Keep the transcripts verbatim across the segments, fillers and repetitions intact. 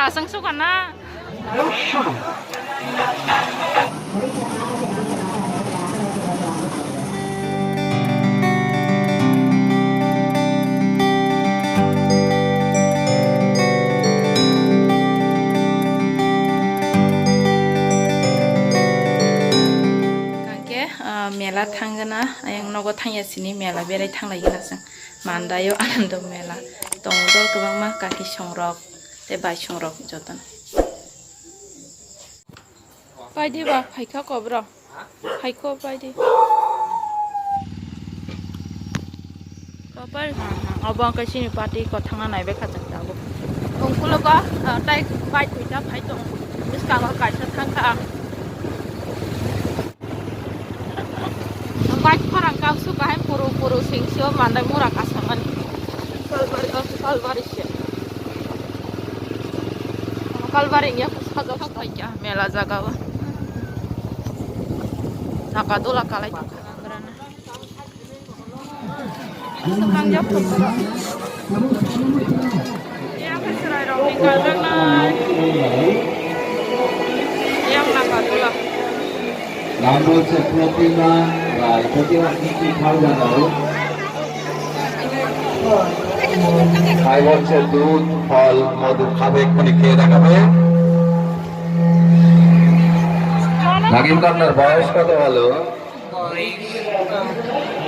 Aswng suka na. Hwnkhe, ah, mela thanggana, ayang nogo thangya sini mela berai thanglaigana chwng. Mandaio Anando mela. Tongo kwbangma kaki songrok tei bai songrok jotono. Paidi ba, phaikha kobro. Phaikho paidi. Kopar, ha, ha. Obo wngkha chini party kwthangna naibai kha chwng tabuk. Ungkulugo, ah, tai bike duita phai tongo. Bwskango kaisa thangkha. Bike khorang kang su kahai puru puru sing sio mandai mura kasamani. Salbari, oh, salbari se. Kalbari ya, sajak paikha mela jaga o. Naka dola kalai tongkha. Swkang jak phai borok. Yang khe chwrai rok ni kaljaknai. Yang naka dola. নাম বলছে প্রতিমা রায়। প্রতিমা কি কি খাওয়া দাও? খাই বলছে দুধ, ফল, মধু খাবে, এক্ষুনি খেয়ে দেখাবে। নাগিন কন্যার বয়স কত হলো?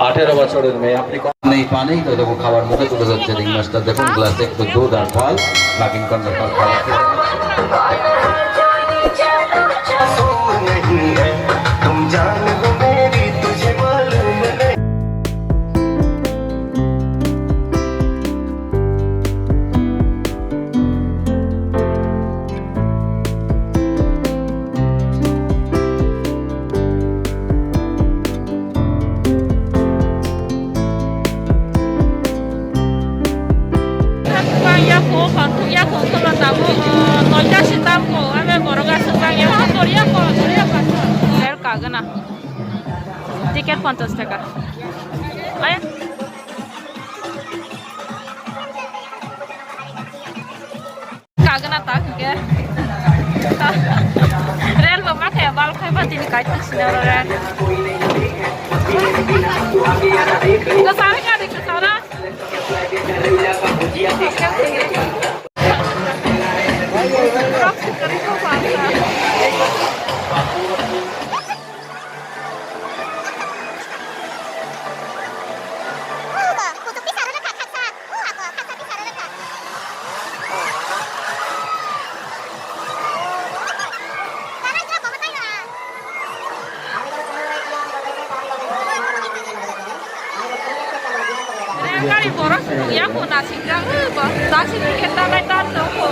আঠেরো বছরের মেয়ে। আপনি ক-, নেই পানি তো দেখো, খাবার মুখে তুলে ধরছে রিং মাস্টার। দেখুন, গ্লাসে একটু দুধ আর ফল, নাগিন কন্যার খাবার। Bang ya ko, kan tu ya ko, ko la tamu, eh, noita si tam ko, ame borok aswk bang ya ko, tor ya ko, tor ya ko. Ler kagana. Ticket ponchash taka. Ay. Kagana ta hwnkhe. Rel bo ma khe bal khai ba tini kai thang sina ro rel. Kwcharo kari kwcharo. Gari borok ya ko nasing jang, eh, ba, nasing khe tanai tan tong ko.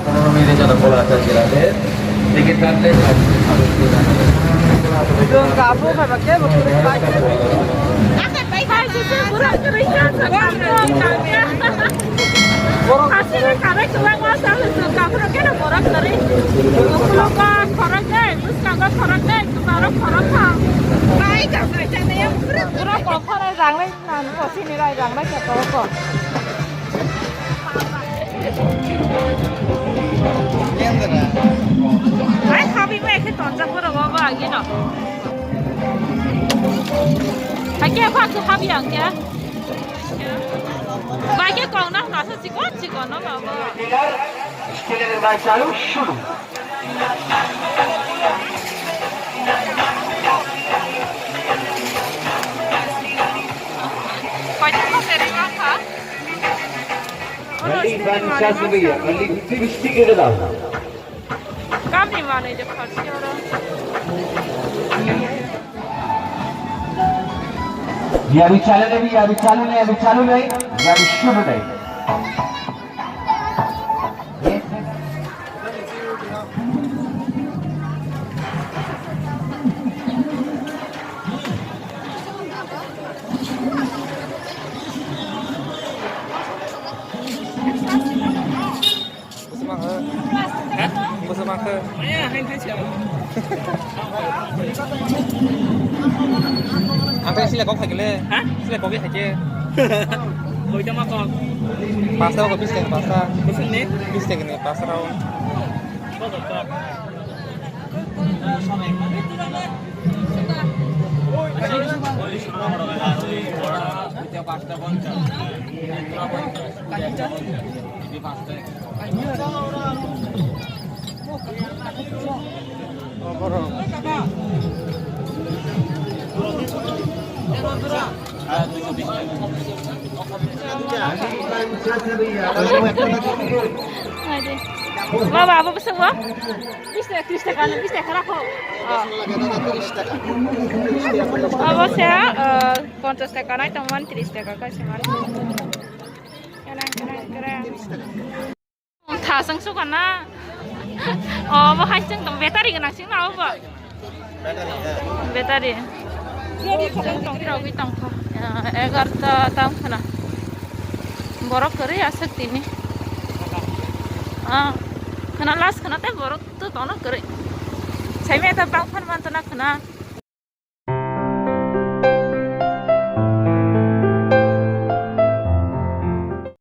Pondro minute jona khola achal gera ase. Ticket katle. Pura kok khoro jang lai. Nang bo sini rai rang bai khe to ko. Ai habi bai khe tonjak borok bo agi no. Hai khe pha khe habi ang khe. Bai khe kong na na sa chikon chikon no ba bo. Steel-এর ম্যাচ চালু শুরু। Malik Bani Shazmiya, Malik fifty কেটে দাও। Kamni manwi de kharchi oro. ये अभी चालू नहीं, ये अभी चालू नहीं, अभी चालू नहीं, ये अभी शुरू नहीं। Bwsa ma khe. Ang tei sila kok khaikhe le. Ha? Sila kok khaikhe. Koita ma kok? Pasta kok, bis taka pasta. Bwswk ni? Bis taka ni pasta round. Kok kok. Baba, abo bwswk bo? Bis taka, tris taka, ano bis taka rakho. Oh. Abo se, eh, ponchas taka nai tongmani, tris taka kaisa mani. Kerang, kerang, kerang. Thasang suka na. Oh, bo hai chwng tong, battery gwnang sing na obo. Battery. Chwng tong, tong, tong, tong. Eh, egarta tam khna. Borok kwrwi aswk tini. Ah, khna last khna tei borok to tono kwrwi. Saimai ta bang phan man to na khna.